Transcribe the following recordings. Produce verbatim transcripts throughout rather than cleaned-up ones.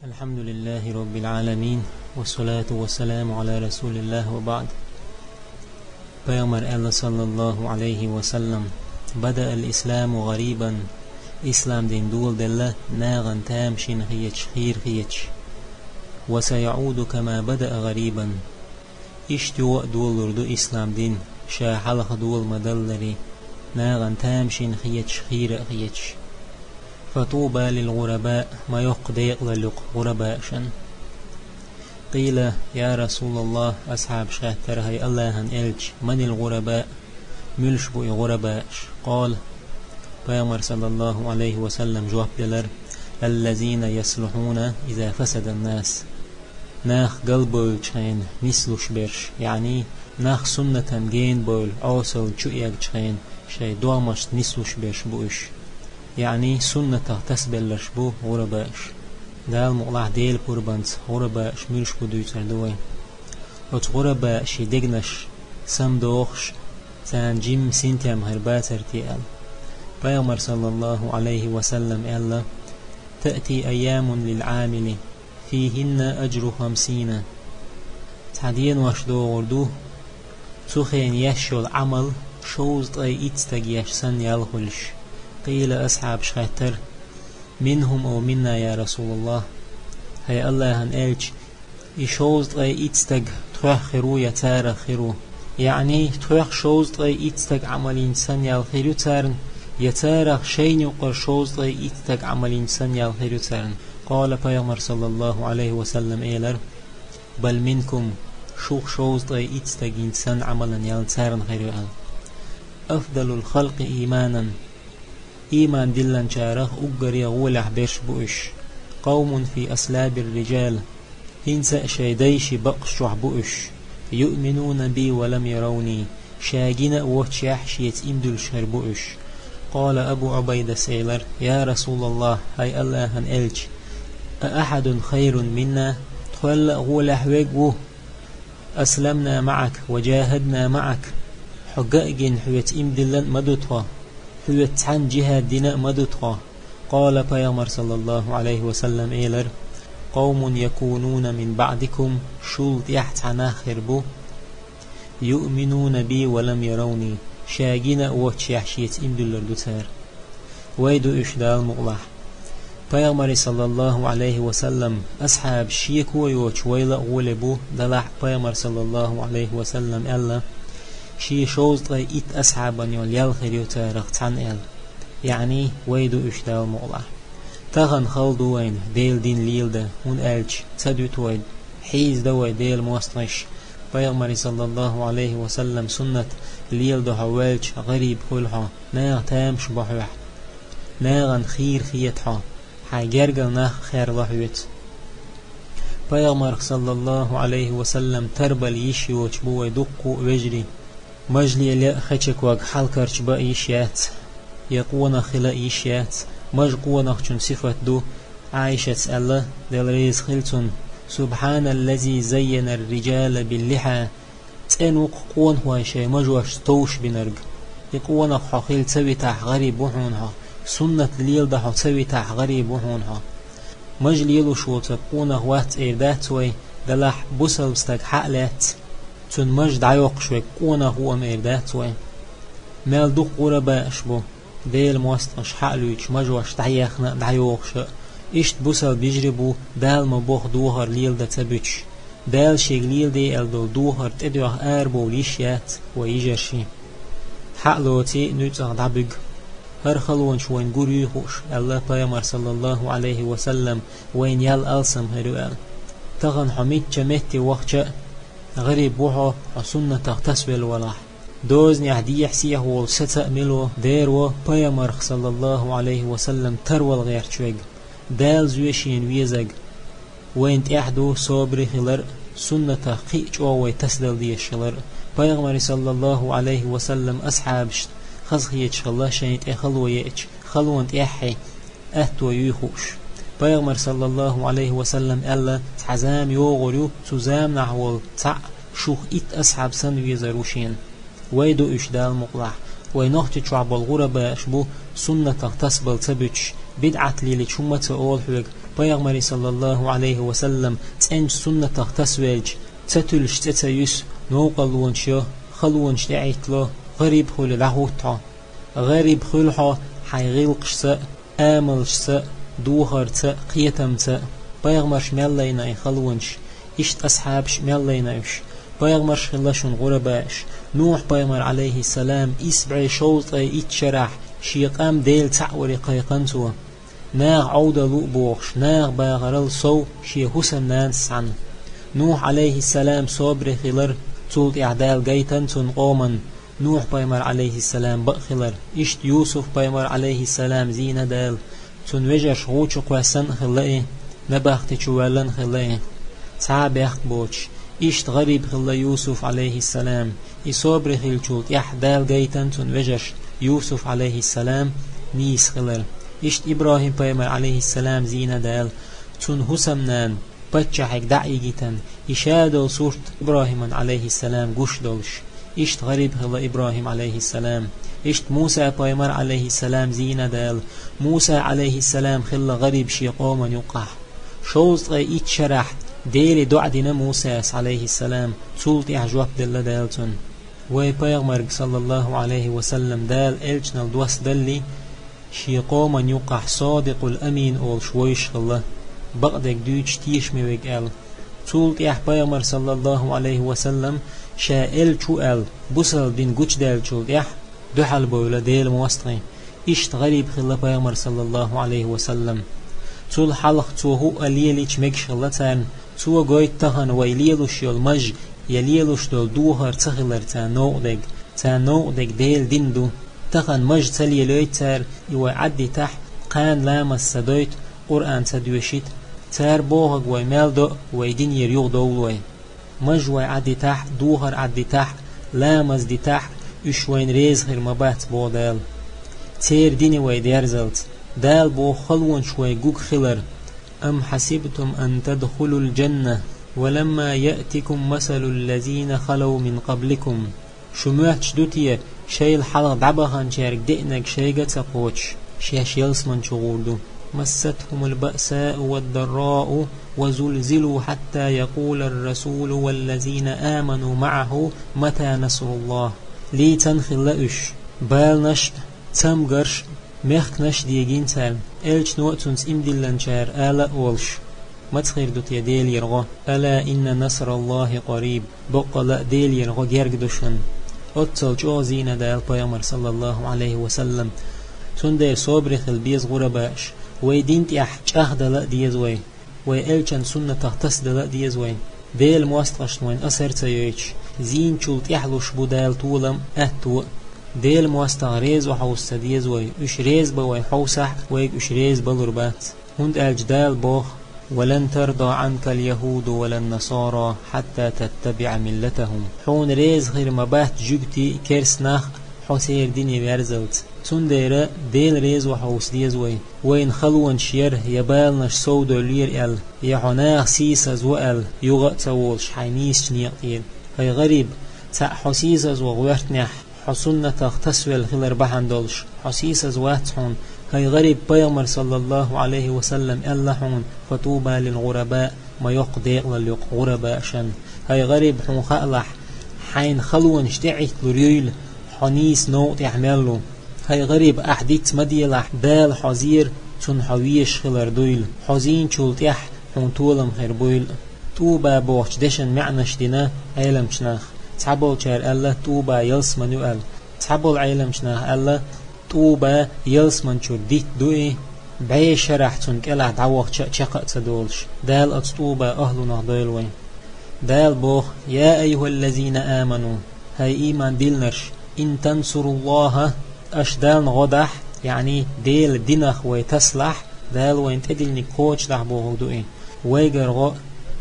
الحمد لله رب العالمين، والصلاة والسلام على رسول الله، وبعد. Пайхамара аьлла, саллаллаху Ӏалайхи ва саллам: بدأ الإسلام غريبا, ислам дин доладелла нахана тамашийна хеташ, хийра хеташ. وسيعود كما بدأ غريبا, иштта юха а долалур ду ислам дин, ша хьалха дола ма-даллара, нахана тамашийна хеташ, хийра а хеташ. فطوبى للغرباء, ма йоккха декъалалла ю-кх гӀурабаашна. قيل: يا رسول الله, асхьабаша хаьттар: хӀай АллахӀан Элча, من الغرباء, муьлш бу и гӀурабааш? قال, Пайхамара, саллаллаху Ӏалайхи ва саллам, жоп делар: الذين يصلحون إذا فسد الناس. Нах галбевллачу хенахь нислуш берш, яъни нах суннатан генабевлла, Ӏесалла чу эгначу хенахь шайн догӀмашца нислуш берш бу уьш. Яъни суннатах тасабелларш бу гӀурабааш. Дала мукъалахь Делан пурбанца гӀурабааш муьлш бу дуьйцур ду вай. Оцу гӀурабаашийн дегнаш самадохуш, царна жимма синтем хир бацара те аьлла. Пайхамара, саллаллаху Ӏалайхи ва саллам, аьлла: تأتي أيام للعامل فيهن أجر خمسين. Цхьа денош догӀур ду, цу хенахь еш йолу Ӏамал шовзткъе итт стаг еш санна ял хуьлуш. قيل, асхьабаша хаьттар: منهم أو منا يا رسول الله, хӀай АллахӀан Элча, и шовзткъе итт стаг тхох хир ву я царах хир ву? Яъни тхох шовзткъе итт стаг Ӏамал йинчу санна ял хир ю царна, я царах шайна юккъара шовзткъе итт стаг Ӏамал йинчу санна ял хир ю царна? قال, Пайхамара, саллаллаху Ӏалайхи ва саллам, элар: بل منكم, шух шовзткъе итт стаг йинчу санна Ӏамалан ял царна хир ю аьлла. أفضل الخلق إيمانا, ийман диллинчарах уггаре гӀолехь берш бу уьш. قوم في أصلاب الرجال, хӀинца а шайн дайшин бакъаш чохь бу уьш. يؤمنون بي ولم يروني, ша гина а воццушехь шеца ийман диллуш хир бу уьш. قال أبو عبيدة, элар: يا رسول الله, хӀай АллахӀан Элча, أأحد خير منا, тхол а гӀолехь верг ву? أسلمنا معك وجاهدنا معك, хьо ган а гина хьоьца ийман диллина а ма ду тхо, хьоьца цхьаьна жихӀад дина а ма ду тхо. قال, Пайхамара, саллаллаху Ӏалайхи ва саллам, элар: قوم يكونون من بعدكم, шул тӀаьхьа цхьа нах хир бу, يؤمنون بي ولم يروني, ша гина а воццушехь шеца ийман диллур ду цара. Вай ду уьш, Дала мукъалахь. Пайхамаре, саллаллаху Ӏалайхи ва саллам, асхьабаш шеко а йоцуш вайл а гӀоле бу, делахь а Пайхамара, саллаллаху Ӏалайхи ва саллам, аьлла: шен шовзткъе итт асхьабан йолу ял хир ю царах цхьаьна аьлла. Яъни, вай ду уьш, Дала мукъалахь. Тахана хала ду вайна Делан дин леладан, хӀунда аьлча ца дуьту вай, хьийзадо вай Делан мостагӀаш. Пайхамаре, саллаллаху Ӏалайхи ва саллам, суннат леладо хьо ваьлча, гӀариб хуьлу хьо, наха тамаш бо хьоьх, нахана хийра хета хьо, хьайн гергара нах а херло хьоьца. Пайхамарх, саллаллаху Ӏалайхи ва саллам, тарбала йиш йоцуш бу вай дуккха а вежарий. Маж лело а, хеча ког хьалакарчабан а йиш яц, я къонах хила а йиш яц. Маж къонахчун сифат ду, Ӏайшас аьлла, Дела реза хила цунна: سبحان الذي زين الرجال باللحى. ЦӀена ву-кх къонахой шайн мажошца товш бинарг. И къонах хьо хила ца витахь, гӀариб ву хьуна хьо. Суннат леладан хьо ца витахь, гӀариб ву хьуна хьо. Маж лелош воцург къонах вац эр дац вай, делахь бусалба стаг хьа а лаьцна, цуьнан маж дӀайоккхуш верг къонах ву-м эр дац вай. Мел дукха гӀурабааш бу, Делан мостагӀаш хьа а луьйчуш, мажош дӀаяьхна а, дӀайохуш а. Иштта бусалба йижарий бу, Дала ма-бохху духар леладан ца буьтуш. Дала шега леладе аьлла долу духар тӀедоьгӀна арабовла йиш яц вай йижаршна. Хьа а лоций, нуьцкъах дӀабуьгу. ХӀара халонаш вайна гур юй хууш, аьлла Пайхамара, саллаллаху Ӏалайхи ва саллам, вайна ял алсам хир ю аьлла. Тахана хьо мичча метте вахча а, гӀариб ву хьо, хьо суннатах тасавелла валахь. Дозанехь дехьа-сехьа волу саца а мила ву, дера ву Пайхамарх, саллаллаху Ӏалайхи ва саллам, тарвала гӀерташ верг, Дала зоьшийна везарг. Вайна тӀехь ду собаре хилар а, суннатах кхин а чӀогӀа вай тасадала дезаш хилар а. Пайхамаре, саллаллаху Ӏалайхи ва саллам, асхьабашна хазахеташ хилла шайна тӀе хало еача, халонан тӀаьххье атто юй хууш. Пайхамара, саллаллаху Ӏалайхи ва саллам, аьлла: цхьа зама йогӀур ю, цу заманахь волу цхьаъ шух итт асхьаб санна везар ву шена. Вай ду уьш, Дала мукъалахь. Вай Нохчийчохь болу гӀурабааш бу, суннатах тасабала ца буьтуш, бидӀат лелийча хӀумма а ца олу хьоьга, Пайхамаран, саллаллаху Ӏалайхи ва саллам, цӀеначу суннатах тасавелча, ца туьллуш цӀе ца юьсу, новкъарлонаш йо, халонаш тӀеӀиттало, гӀариб хуьлий дӀахӀутту хьо. ГӀариб хуьлу хьо хьайн гӀиллакхашца а, амалшца а, духарца а, кхетамца а. Пайхамарша мел лайна и халонаш, иштта асхьабаша мел лайна уьш. Пайхамарша хилла шуна гӀурабааш. Нухь-пайхамар, Ӏалайхиссалам, исс бӀе шовзткъе итт шарахь шен къам Дела цхьаъ варе кхайкхина цо. Наха Ӏовдал лу а бохуш, наха бахарал сов шен хӀусамнанас цхьаьна. Нухь, Ӏалайхиссалам, собаре хилар, цул тӀаьхьа Дала гайтина цунна къоман Нухь-пайхамар, Ӏалайхиссалам, бакъ хилар. Иштта Юсуф-пайхамар, Ӏалайхиссалам, зийна Дала. Цунна вежарша гӀу чу кхоьссина а хилла и, набахти чу воьллина а хилла и, цхьа а бехк боцуш. Иштта гӀариб хилла Юсуф, Ӏалайхиссалам. И собаре хиллачул тӀаьхьа Дала гайтина цунна вежарша Юсуф, Ӏалайхиссалам, нийса хилар. Иштта ИбрахӀим-пайхамар, Ӏалайхиссалам, зийна Дала. Цунна хӀусамнана паччахьиг дӀа а йигийтина, и ша долу сурт ИбрахӀиман, Ӏалайхиссалам, гуш долуш. Иштта гӀариб хилла ИбрахӀим, Ӏалайхиссалам. Иштта Муса-пайхамар, Ӏалайхиссалам, зийна Дала. Муса, Ӏалайхиссалам, хилла гӀариб шен къоман юккъахь. Шовзткъе итт шарахь Деле доӀа дина Мусас, Ӏалайхиссалам, цул тӀаьхьа жоп делла Дала цунна. Вай пайхамарга, саллаллаху Ӏалайхи ва саллам, Дала элчанал доссадалли, шен къоман юккъахь Содикъул Амин олуш вовзаш хилла, бакъдерг дуьйцуш тешаме верг аьлла. Цул тӀаьхьа пайхамар, саллаллаху Ӏалайхи ва саллам, ша элча ву аьлла, бусалба дин гучудаьллачул тӀаьхьа, дуьхьал бевлла Делан мостагӀий. Иштта гӀариб хилла пайхамар, саллаллаху Ӏалайхи ва саллам. Цул хьалха цо хӀуъа лелийча мегаш хилла царна. Цо гойту тахана вай лелош йолу маж я лелош долу духар ца хилар царна новкъа дерг. Царна новкъа дерг Делан дин ду. Тахана маж ца лелойту цара, и вай Ӏаддитахь, кхана ламаз ца дойту, Къуръан ца доьшуьйту. Цара бохург вай мел до а, вай динера юхадовлу вай. Маж вай Ӏаддитахь, духар Ӏаддитахь, ламаз дитахь, уьш вайна реза хир ма бац, боху Дала. Церан дине вай дерзалц. Дала боху халонаш вай гуга хилар. أم حسبتم أن تدخلوا الجنة ولما يأتكم مثل الذين خلوا من قبلكم. Шу моьттуш ду те, шайл хьалха дӀабаханчаьрга деанарг шайга а ца кхочуш, шаьш ялсамани чу гӀур ду? مستهم البأساء والضراء وزلزلوا حتى يقول الرسول والذين آمنوا معه متى نصر الله. Лийцина хилла уьш, баланаш а, цамгарш а, мехканаш а дегийна царна, элчано а, цуьнца ийман диллинчара ала а волуш: «Маца хир ду те Делера гӀо? ألا إن نصر الله قريب». Баккъала а Делера гӀо герга ду шуна. Оццул чӀогӀа зийна Дала пайхамар, саллаллаху Ӏалайхи ва саллам. Цундела собаре хила беза гӀурабааш. Вай дин тӀехь чӀагӀдала а деза вай. Вай элчан суннатах тасадала а деза вай. Делан мостагӀашна вайн асар ца йойтуш, зийначул тӀаьхьа луш бу Дала толам а, аьтто а. Делан мостагӀа реза ван хьовса ца деза вай. Уьш реза бан вай хьовсахь а, вайга уьш реза балур бац. ХӀунда аьлча Дала боху: «ولن ترضى عنك اليهود ولا النصارى حتى تتبع ملتهم». Хьуна реза хир ма бац жуьгтий а, керста нах а, хьо церан дине верзалц. Цундела Дела реза ван хьовса деза вай. Вайна халонаш яра я баланаш сов девллера аьлла, я хьо наха сийсазво аьлла, юха а ца волуш хьайн нийсачу некъа тӀера. ХӀай гӀариб, цхьаъ хьо сийсазво гӀоьртинехь, хьо суннатах тасавелла хилар бахьана долуш, хьо сийсаз вац хьуна. ХӀай гӀариб, пайхамар, саллаллаху Ӏалайхи ва саллам, аьлла хьуна: «فطوبى للغرباء», ма йоккха декъалалла ю-кх гӀурабаашна. ХӀай гӀариб, хьуна хаалахь, хьайна халонаш тӀеӀитталур юйла, хьо нийса новкъа тӀехь мел ву. ХӀай гӀариб, ахь диц ма делахь, Дала хьо зийра, цунна хьо везаш хилар дуйла. Хьо зийначул тӀаьхьа хьуна толам хир буйла. ТӀуба бохучу дешан маьӀнаш дина Ӏеламчу наха. Цхьаболчара аьлла, тӀуба ялсамани ю аьлла. Цхьаболу Ӏеламчу наха аьлла, тӀуба ялсамани чуьра дитт ду и, бӀе шарахь цунна кӀелахь дӀавахча а чекх а ца долуш. Дала оцу тӀуба ахӀлунах дойла вай. Дала боху: «يا أيها الذين آمنوا», хӀай ийман диллинарш, «إن تنصروا الله», аша Далла гӀо дахь, яъни Делан динах вай тасалахь, Дала вайна тӀедиллинарг кхочушдахь бохург ду и. Вайгара гӀо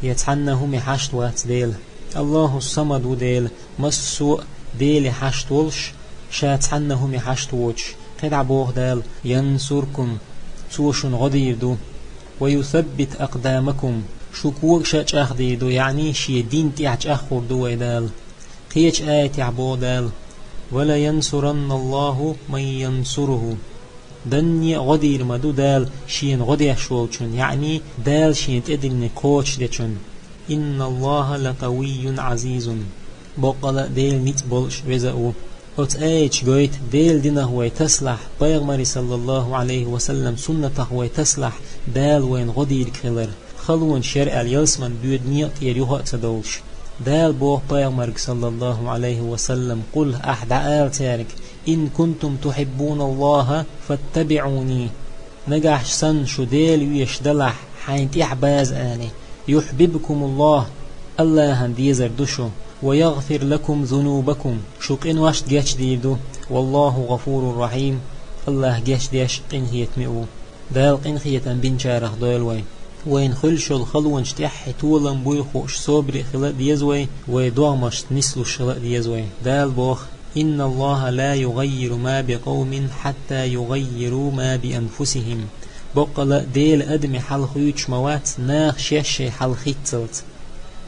я цхьанна хӀума хьашт вац Дела. АллахӀу Самад ву Дела, массо а Деле хьашт волуш, Ша цхьанна хӀума хьашт воцуш. КхидӀа боху Дала: «ينصركم», Цо шуна гӀо дийр ду. «ويثبت أقدامكم», шу когаш а чӀагӀдийр ду, яъни Шен дин тӀехь чӀагӀхур ду вай Дала. Кхечу аятехь боху Дала: «ولينصرن الله من ينصره». Данне а гӀо дийр ма ду Дала Шена гӀо деш волчун, яъни Дала Шена тӀедиллинарг кхочушдечун. «Инна Аллаха лакъавийюн Ӏазизун». Боккъала а Дела ницкъ болуш, веза а ву. Оцу аяташа гойту Делан динах вай тасалахь, пайхамаран, саллаллаху Ӏалайхи ва саллам, суннатах вай тасалахь, Дала вайна гӀо дийриг хилар, халонаш яра аьлла ялсаманин боьда некъа тӀера юха а ца довлуш. Дала боху пайхамарга, саллаллаху Ӏалайхи ва саллам: «Къул», ахь дӀаала цаьрга: «Ин кунтум тухьиббуна Аллаха, фаттабиӀуни». Нагахь санна шу Дела везаш далахь, хьайна тӀаьхьа база, али. «Юхьбибкумуллах», Аллахьан дезар ду шу, «ва ягӀфир лакум зунубакум», шу къинош гечдийр ду, «валлаху гӀафурур рахьим», Аллахь гечдеш, къинхетаме а ву. Дала къинхетам бинчарах дойла вай. Вайна хуьлуш йолу халонаш тӀаьххье толам буй хууш, собаре хила а деза вай, вай догӀмашца нислуш хила а деза вай. Дала боху: «Инна Аллаха ла югӀаййиру ма бикъавмин хьатта югӀаййиру ма бианфусихим». Боккъала а Дела адамийн хьал хуьйцуш ма вац, наха шаьш шайн хьал хийццалц.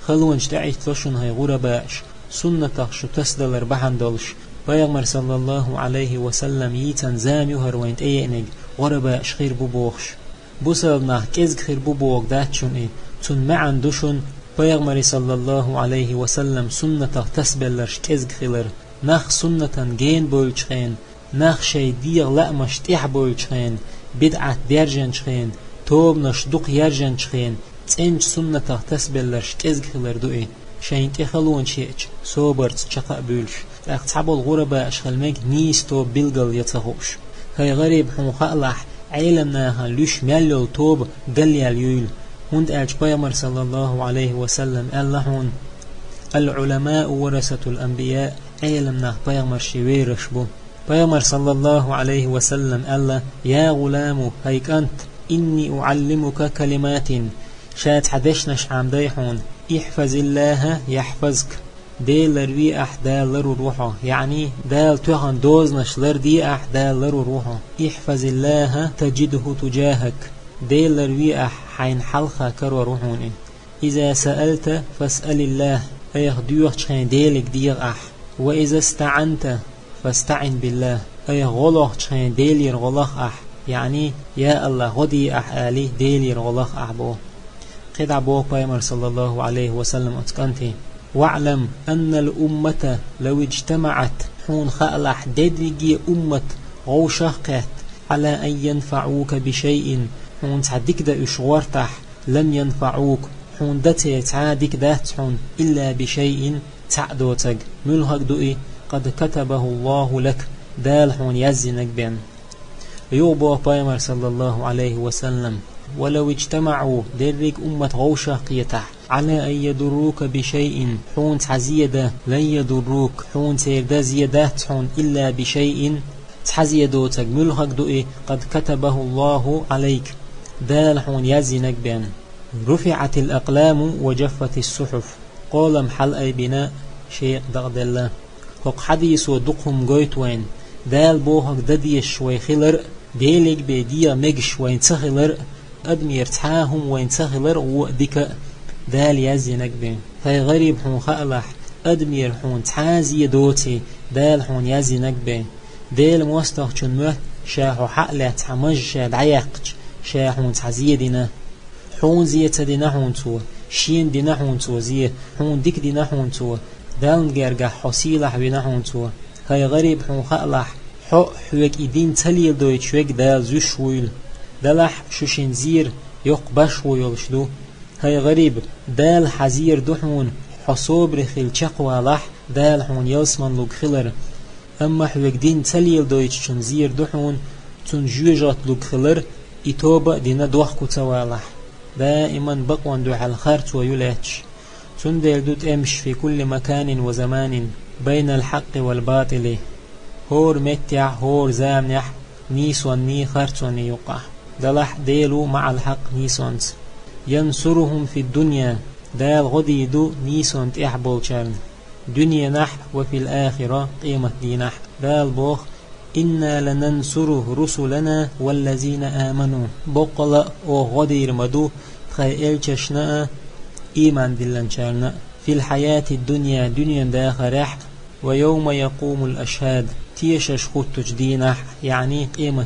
Халонаш тӀаӀиттало шуна, хӀай гӀурабааш, суннатах шу тасадалар бахьана долуш. Пайхамар, саллаллаху Ӏалайхи ва саллам, йийцина зама ю хӀара вайна тӀееанарг, гӀурабааш хир бу бохуш. Бусалба нах кӀезиг хир бу бохург дац шуна и, цуьнан маьӀна ду шуна пайхамаран, саллаллаху Ӏалайхи ва саллам, суннатах тасабелларш кӀезиг хилар. Нах суннатан гена бевллачу хенахь, нах шайн дегӀан лаамашна тӀаьхьа бевллачу хенахь, бидӀат даьржинчу хенахь, тобанаш дукха яржинчу хенахь, цӀеначу суннатах тасабелларш кӀезиг хилар ду и. Шайна тӀе халонаш еача, собарца чекх а буьйлуш. ТӀаккха цхьаболу гӀурабааш хила мега нийса тоба билгал ян ца хууш. ХӀай гӀариб, хьуна хаалахь, Ӏеламнахана луьйш мел йолу тоба галъяьлла юйла, хӀунда аьлча пайхамар, саллаллаху Ӏалайхи ва саллам, аьлла хьуна: «Ал-Ӏуламау варасатул анбияъ», Ӏеламнах пайхамаршийн вераш бу. Пайхамар, саллаллаху Ӏалайхи ва саллам, аьлла: «Я гӀуламу, хӀай кӀант, инни уӀаллимука калиматин», ша цхьа дешнаш Ӏамадай хьуна: «Ихьфазиллаха яхьфазка», Дела ларве ахь, Дала ларур ву хьо, яъни Дала тоьхна дозанаш ларде ахь, Дала ларур ву хьо. «Ихьфазиллаха таджидху туджахак», Дела ларве ахь, хьайна хьалха карор ву хьуна и. «Иза саалта, фасъалиллах», айхьа доьхучу хенахь Деле дегӀа ахь. «Ва иза стаӀанта, фастаӀин биллах», айхьа гӀо лохучу хенахь Делера гӀо лаха ахь, яъни: «Я Аллах, гӀо де ахь», али, Делера гӀо лаха ахь боху. КхидӀа боху пайхамар, саллаллаху Ӏалайхи ва саллам, оцу кӀанте: «ВаӀлам аннал уммата лав иджтамаӀат», хьуна хаалахь, дерриге а уммат вовшах а кхетта, «Ӏала ан янфаӀука бишайин», хьуна цхьа дика дан уьш гӀортахь, «лам янфаӀука», хьуна дан церан цхьа а дика дац хьуна, «илла бишайин», цхьаъ доцург. Муьлхарг ду и? «Къад катабаху Аллаху лак», Дала хьуна яздинарг бен. Юха боху пайхамар, саллаллаху Ӏалайхи ва саллам: «Ва лав иджтамаӀу», дерриг а уммат вовшах а кхетахь, «Ӏала ан ядуррука бишайин», хьуна цхьа зе дан, «лан ядуррука», хьуна церан дан зе дац хьуна, «илла бишайин», цхьа зе доцург. Муьлхарг ду и? «Къад катабаху Аллаху Ӏалайк», Дала хьуна яздинарг бен. «РуфиӀатил акъламу ва джаффатис сухьуф», къолам хьалаайбина, шекъа дакъаделла. ХӀокху хьадисо дукха хӀума гойту вайна: Дала бохург дан дезаш вай хилар а, Деле бен дегӀан мегаш вайна ца хилар а, адамера цхьа а хӀума вайна ца хилар а, вон а дика а, Дала яздинарг бен. ХӀай гӀариб, хьуна хаалахь, адамера хьуна цхьа а зе доций, Дала хьуна яздинарг бен. Делан мостагӀчун моьтту ша хьо хьа а лаьцна, хьан мажа ша дӀаяьккхича, ша хьуна цхьа зе дина. Хьуна зе ца дина хьуна цо, шена дина хьуна цо зе, хьуна дика дина хьуна цо, Далла гергахь хьо сийлахь вина хьуна цо. ХӀай гӀариб, хьуна хаалахь, хьо а хьоьга и дин ца леладойтуш верг Дала зуьйш вуйла. Делахь а шу шена зер йоккха башхо йолуш ду. ХӀай гӀариб, Дала хьан зер ду хьуна, хьо собаре хилла чекхвалахь, Дала хьуна ялсамани луг хилар. Амма хьоьга дин ца леладойтучун зер ду хьуна, цунна жоьжахати луг хилар, и тоба а дина дохко ца валахь. Даиман бакъонан дуьхьал харцо ю лаьтташ. Цундела ду тӀемаш «фи кулли маканин ва заманин, байнал хьакъкъи вал батӀили». ХӀора меттехь, хӀора заманехь нийсонний, харцонний юккъехь. Делахь а Дела ву маӀал хьакъ нийсонца. «Янсурухум фид дунья», Дала гӀо дийр ду нийсонна тӀехь болчарна. Дуьненахь а, «ва фил ахира», къематдийнахь а. Дала боху: «Инна ланансуру русулана валлазина аману». Боккъала а оха гӀо дийр ма ду тхайн элчашна а, ийман диллинчарна а, «фил хьаятид дунья», дуьненан дахарехь а, «ва йовма якъумул ашхӀад», тешаш хуттучу дийнахь а, яъни къемат